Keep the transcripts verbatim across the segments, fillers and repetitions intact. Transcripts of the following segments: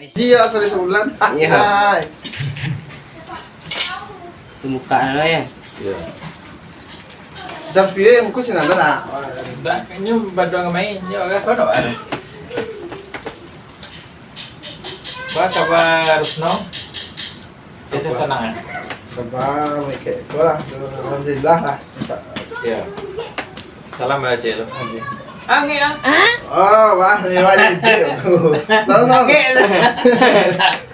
Iyo, sari sabulan. Iyo. Hai. Tumbuka lah ya. Iyo. Dah piye muko sinan nak? Dah, nyo baduo ngamai, nyo agak kono. Apa kabar Rusno? Biasa sanang, eh? Sabar, Mike. Itulah, alhamdulillah lah. Iyo. Salam ya, Cik, lo. Angek, ah. Oh, wah, ni wajib. Tahu, tahu. Angek.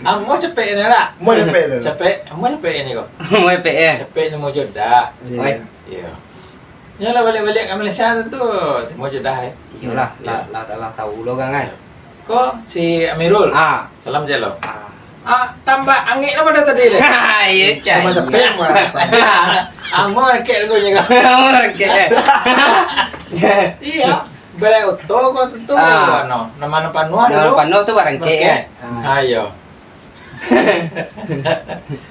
Amuah capek ni lah. Amuah capek tu. Capek, amuah capek ni ko. Amuah capek, eh? Capek ni mau jodoh. Iyo. Oi. Iyo. Nyo lah baliak-baliak ka Malaysia tu, tu timo jodoh, eh. Iyolah, lah, lah, lah tahu lo kan, kan. Ko si Amirul. Ah. Salam jalo. Ah. Ah, tambah angek lah pada tadi le. Iyo, cai. Tambah capek, tambah. Amuah rakek dulu nyo ko. Amuah rakek, eh. Iyo. Balai oto ko tu, ah, ano, nama panuah dulu. Nama panuah tu barangkek, eh. Ah. Ah, iyo.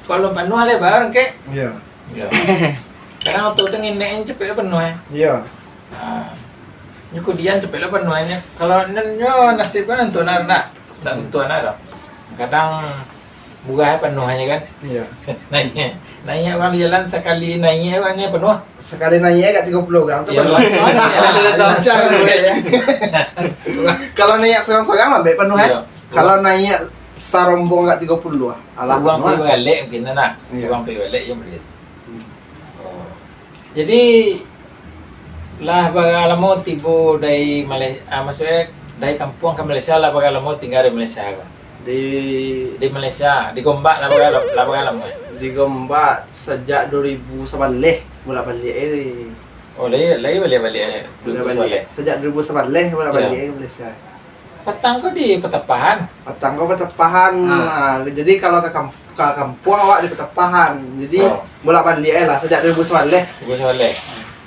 Kalau panuah le barangkek. Iyo. Iyo. Kadang oto tu nginek capek lah panuah, eh. Iyo. Ah. Nyo kudian capek lah panuahnyo. Kalau nan nyo nasib kan tantu nak, nak, tak tantu nak dah. Kadang murah panuahnyo kan. Iyo. Naiak, naiak urang jalan sakali naiak urang nyo panuah. Sakali naiak agak tigo puluah urang tu panuah. Iyo, langsung aja. Langsung aja. Kalau naiak sorang-sorang lah, baik panuah, eh. Iyo. Kalau naiak sarombong agak tigo puluah lah. Alah, urang panuah. Pai baliak mungkin nak. Iyo. Urang pai baliak je mungkin. Hmm. Oh. Jadi, lah bara lamo tibo dari Malay-, ah, maksudnyo dari kampuang ka Malaysia, lah bara lamo tingga di Malaysia ko? Di, di Malaysia, di Gombak lah bara, lah bara lamo, eh? Di Gombak sajak duo ribu sabaleh bolak-baliak, eh. Oh, lai, lai baliak-baliak, eh? Bolak-baliak. Duo ribu sabaleh. Sajak duo ribu sabaleh bolak-baliak, eh, Malaysia. Patang ko di Patapahan? Patang ko Patapahan. Ah. Ah, jadi kalau ka kam-, ka kampuang awak di Patapahan. Jadi, oh, bolak-baliak lah, sajak duo ribu sabaleh. Duo ribu sabaleh.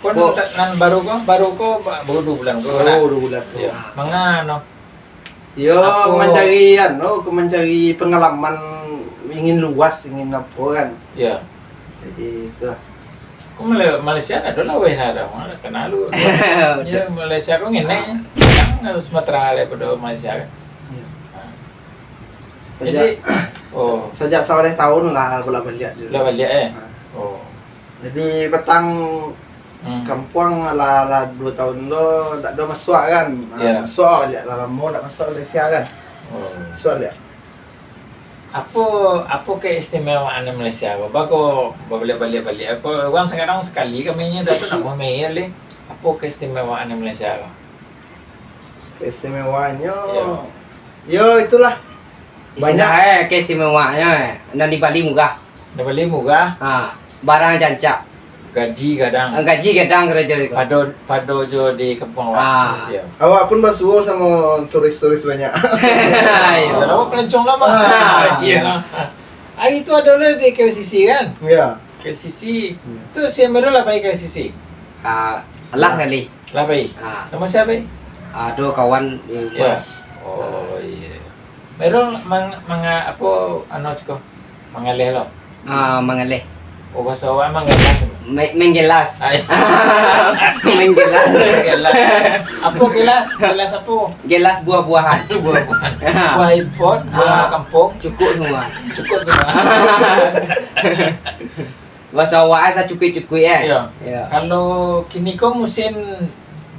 Ko, ko nan baru ko, baru ko ba-, baru duo bulan ko, nak? Baru duo bulan ko. Iyo. Manga no? Iyo, apo? Mancari, anu, mancari pangalaman, ingin luas, ingin apo kan. Iyo. Jadi, itulah. Ko Malay-, Malaysia ado lah weh, nah, ado. Mana kenal lu. Iyo, Malaysia ko ngene. Ah. Yang Sumatera daripada Malaysia kan. Iyo. Ah. Jadi, sajak, oh, sajak sabaleh taun lah bolak-baliak dulu. Bolak-baliak, eh? Ah. Oh. Jadi, patang, hmm, kampuang lah, lah duo taun tu, dak ado masuak kan. Ah, iyo. Masuak baliak lah, lamo dak masuak Malaysia kan. Oh. Masuak baliak. Apo, apo keistimewaan di Malaysia ko? Baa ko babaliak-baliak-baliak ko? Urang sakarang sakali ka mainyo, dah tu nak main lai. Apo keistimewaan di Malaysia ko? Keistimewaannyo, yo, itulah. Banyak. Istilah, eh, keistimewaannyo, eh, nan di Bali murah. Nan di Bali murah. Ha, barang rancak. Gaji gadang. Ah, gaji gadang karajo di ko. Pado, pado jo di kampuang awak. Ah. Iyo. Awak pun basuo samo turis-turis banyak. Iyo. Awak pelancong lamo. Ah. Iyo. Ari tu ado lah di K L C C kan? Iyo. K L C C. Hmm. Tu si Amirul lah pai K L C C? Ah, lah sakali. Lah pai? Ah. Samo sia pai? Ado kawan di rumah. Iyo. Oh, iyo. Amirul mang-, manga-, apo, anu siko? Mangaleh lo? Ah, mangaleh. Oh, bahaso awak manggelas. Ma-, menggelas. Ai. Menggelas. Menggelas. Apo gelas? Gelas apo? Gelas buah-buahan. Buah-buahan. Buah impor, buah kampuang. Cukuik semua. Cukuik semua. Bahaso awak sacukuik-cukuik, eh? Iyo. Iyo. Kalau kini ko musim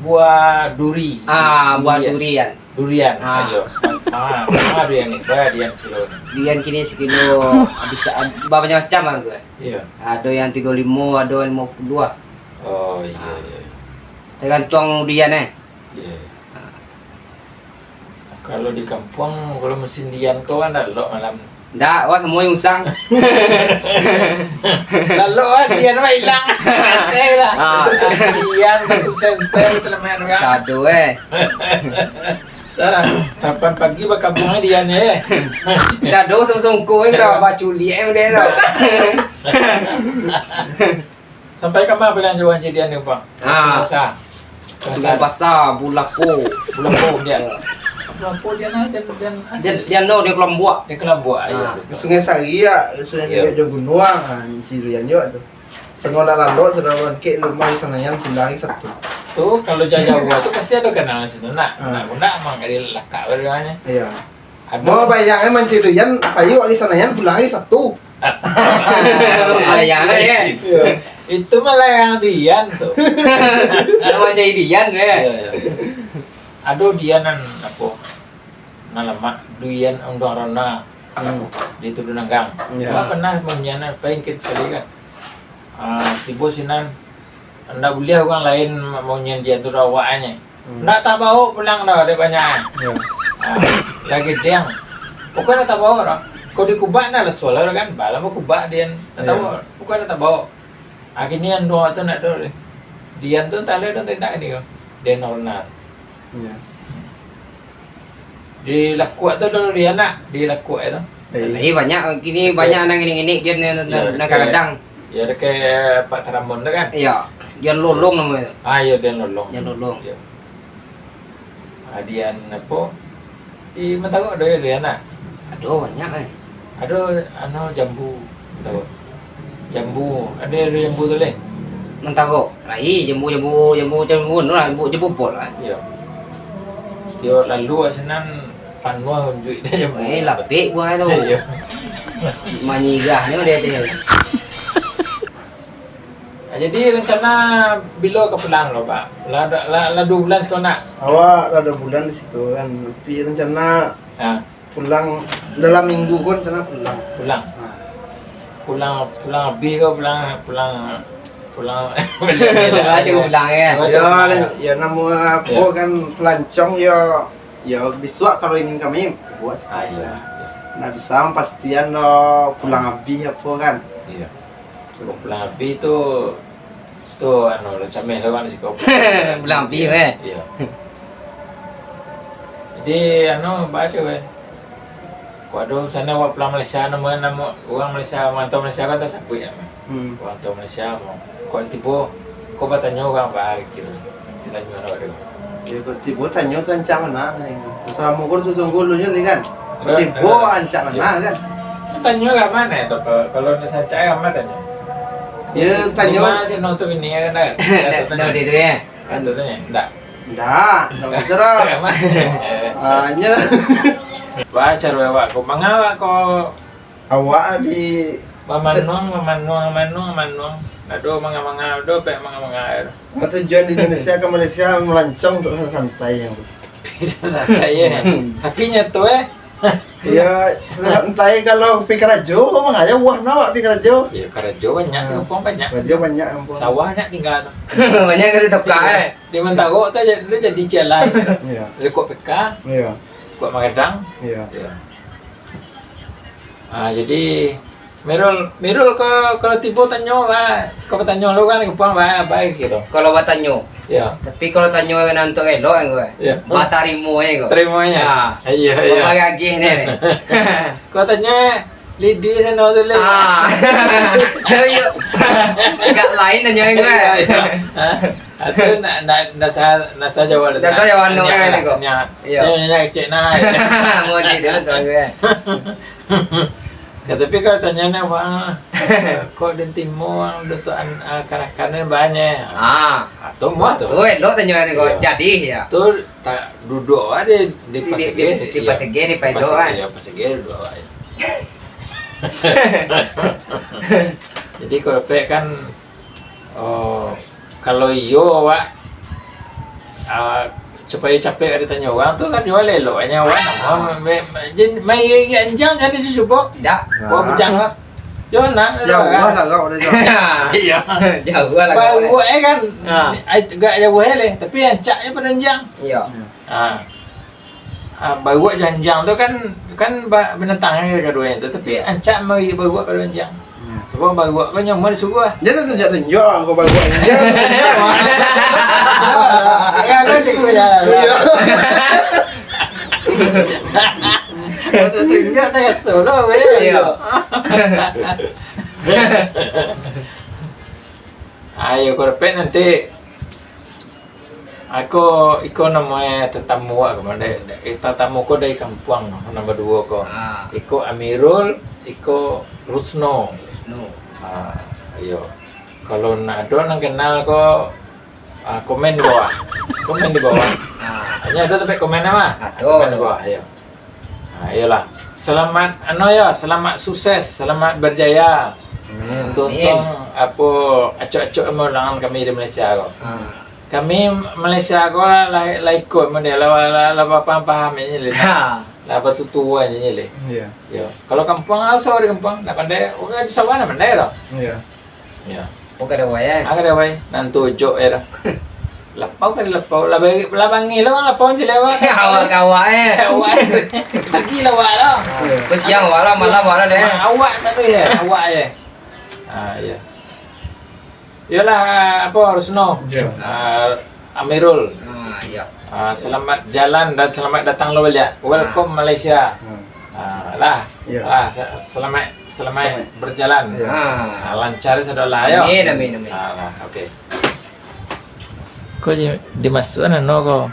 buah duri. Ah, buah durian. Durian. Durian. Ah. Iyo. Ah, ah, durian ni. Bara durian kilo ni? Durian kini sakilo bisa, ad-, bamacam-macam hargo, eh. Iyo. Ado yang tigo limo, ado yang limo puluah. Oh, iyo, iyo. Tergantung durian, eh. Iyo. Ah. Kalau di kampuang, kalau musim dian ko kan lalok malam. Ndak, wah, samuo usang. Lalok, wah, dian mah ilang. Selesai lah. Ah. Dian, batu senter, telemen urang. Sado, eh. Salah, sarapan pagi bakampuang dian, eh. Ndak ado, songko-songko, eh, dah baculik, eh, udah tu. Sampai ka ma paliang jauah Haji Dian ni, Bang? Ah. Sungai Basah. Sungai Basah, Bulapo. Bulapo, Dian. Bulapo, Dian, ah, Dian, Dian asli. Dian, Dian, no, Dian Kelambuak. Dian Kelambuak, iyo, ah, betul. Sungai Sari, ya. Sungai Sari, iyo, jo gunuang, ah, Haji Dian juo tu. Sango dah lalok, sudah barangkek, rumah di Sanayan, pindah di Satu. Tu, kalau jauah-jauah tu, pasti ado kanal situ, nak. Ah. Nak, nak, mang, dari lakak baru nyo. Iyo. Ado. Mau bayang, eh, mancari duian, payi wak di sana, yan pulang di satu. Bayang, eh. Iyo. Itu mah layang dian tu. Kalau mancari dian, eh. Iyo, iyo. Ado dian nan apo? Nan lamak, duian unduang rona. Hmm. Di Tudun Anggang. Iyo. Wak pernah maunyian, payi kini sakali kan. Ah, tibo sinan, ndak buliah urang lain maunyian dian tu doh, awak aja. Hmm. Ndak tabao pulang doh, dek banyak. Iyo. Ah, lagi diang. Pokoknyo ndak tabao doh. Kok dikubak ndak lah sualo kan, balah bakubak dian. Ndak tabao. Iyo. Pokoknyo ndak tabao. Akhirnyo yang dua tu ndak ado. Dian tu entah lah ado atau indak ni ko. Dian Norna. Iyo. Di Lakuak tu dulu dian nak, di Lakuak tu. Iyo. Tapi banyak kini, banyak nan ngini-ngini, dian nan, nan, nan kadang. Iyo, dakek Pak Tarambon tu kan? Iyo, Dian Lolong namonyo tu. Ah, iyo, Dian Lolong. Dian Lolong. Iyo. Ah, dian apo? Di Mantagok ado yo dian nak? Ado, banyak, eh. Ado, anu, jambu, Mantagok. Jambu, ado, ado jambu tu leh. Mantagok. Lai, jambu, jambu, jambu, jambu, anu lah, jambu, jambu bol lah. Iyo. Tiok lalu sinan, panuah unjuik dia jambu. Eh, lapek buah tu. Iyo. Manyigahnyo dia tu. Ah, jadi rencana bilo ka pulang ko, Pak? Lah, lah, lah duo bulan siko nak? Awak lah duo bulan di siko kan, tapi rencana pulang dalam minggu ko rencana pulang. Pulang? Ha. Pulang, pulang abih ko, pulang, pulang, pulang. Baco pulang, yo? Baco pulang. Yo, namo apo kan, pelancong yo, yo bisuak kalau ingin kami buek. Ah, iyo. Ndak bisa mampastian lo pulang abih apo kan. Iyo. Pulang abih tu, tu anu, lah cameh lah urang di siko. Pulang abih, weh. Iyo. Jadi, anu, baco, weh. Kok ado sana awak pulang Malaysia, namo, namo urang Malaysia, marantau Malaysia kan tasabuik namo. Hmm. Marantau Malaysia, mo. Kok tibo, kok batanyo urang, ba, gitu. Ditanyo awak tu. Yo, kok tibo tanyo tu rancak bana, nah, itu. Salamo ko tu tunggu dulu ni kan. Kok tibo rancak bana kan. Tanyo ka ma tu, kalau, kalau nak rancak ka ma tanyo? Yo, tanyo. Di ma si Noh tu bini kan, kan? Ndak, ndak, ndak, ndak. Kan tu tanyo, ndak. Ndak, ndak bisa dah. Ka ma? Ah, nyo. Ba caro awak ko, manga awak ko. Awak di Mamanuang, mamanuang, mamanuang, mamanuang. Ado manga-manga, ado pek manga-manga. Nah, tujuan di Indonesia ke Malaysia melancong untuk santai yang Bisa santai, yo. Hmm. Tapi nyato, eh. Yo, santai kalau pi karajo, mangaya buah nak pi karajo. Yo, karajo banyak, hmm, kampuang banyak. Karajo banyak kampuang. Sawah banyak tingga tu. Banyak kali tukar, eh. Di Mantagok tu jadi, jadi jalan. Iyo. Lekok peka. Iyo. Lekok magadang. Iyo. Iyo. Ah, jadi, Mirul, Mirul ko, kalau tibo tanyo, ba, ko batanyo lo kan, kampuang, ba, ba, gitu. Kalau batanyo. Yo. Tapi kalau tanyo nan untuak elok, ko, yo, batarimo, ko. Tarimo, yo. Ha. Iyo, iyo. Babagi agih ni. Ko tanyo, lidi sano tu, leh. Ah. Yo. Agak lain tanyo, ko. Iyo, iyo. Ha? Atu nak, nak, nak sa, nak sa Jawa tu. Nak sa Jawa, no, kan, ko. Nyo, nyo, nyo, kecek nah. Mode dia, soalnyo. Ya, tapi kalau tanyo ni, wah, kok di timur, untuk an-, ah, kanak-kanak banyak. Ah. Ah, tu muah tu. Tu elok tanyo ni, kok. Iyo. Jadi, yo. Tu tak duduk awak di, di Di, di, pasage. Di, di, iyo. Pasage ni, Di Pak Edo, pasage, kan? Iyo, pasage duduk awak, yo. Jadi, kalau pek kan, oh, Kalau iyo, awak, ah, supayo capek ka ditanyo urang tu kan, juo elok nyo awak. Ah. Ma-, ma-, ma-, jen-, main anjiang jadi susubo. Dak. Wah, bujang lah. Yo, nak, jauah lah kau dari sana. Iyo. Jauah lah kau. Baruak, eh, kan. Ah. Ai, agak jauah, eh, leh. Tapi rancak je pado anjiang. Iyo. Ah. Ah, baruak jo anjiang tu kan, kan ba-, binatang kan kaduonyo tu, tapi rancak mari baruak pado anjiang. Hmm. Sabab baruak ko nyaman disuruah. Jan tunjuak-tunjuak angkau baruak anjiang. Ya, kan cikgu ya. Iyo. Tunjuak tangan solo, weh. Iyo. Ayo, ko dapek nanti. Ako, iko namo e tatamu awak ko, da-, da-, eh, tatamu ko dari kampuang, nambah duo ko. Ah. Iko Amirul, iko Rusno. Rusno. Ah, iyo. Kalau nak ado nan kenal ko, ah, komen di bawah. Komen di bawah. Ah. Hanyo ado tampek komen mah. Ado. Komen di bawah, iyo. Nah, iyolah. Selamat, anu yo, selamat sukses, selamat berjaya. Amin. Untuang, apo, acok-acok maulangan kami di Malaysia ko. Ah. Kami Malaysia ko lah, lah, lah iko mah dia, lah, lah, lah, lah paham-paham ini lih. Ha. Lah batutuan ini lih. Iya. Yo. Kalau kampuang lah usah di kampuang, nak pandai, urang di sawah nak pandai doh. Iya. Yo. Oh, kada wayah. Ah, kada wayah. Nan tujok ya doh. Lapau kada lapau, lah bagi, lah bangih lo kan lapau cilek awak. Awak ka awak eh. Awak. Pagi lah awak lah. Iya. Besiang awak lah, malam awak lah deh. Ah, awak tak tu ya, awak ya. Ah, iya. Iyolah, apa, Rusno? Iya. Ah, Amirul. Ah, iya. Ah, selamat jalan dan selamat datang lo baliak. Welcome Malaysia. Hmm. Ah, lah. Iya. Ah, se- selamat, selamat Selamat. Berjalan. Iya. Ah, lancar sadolah yo. Amin, amin, amin. Ah, lah, oke. Kau di, dimasukan ano kau?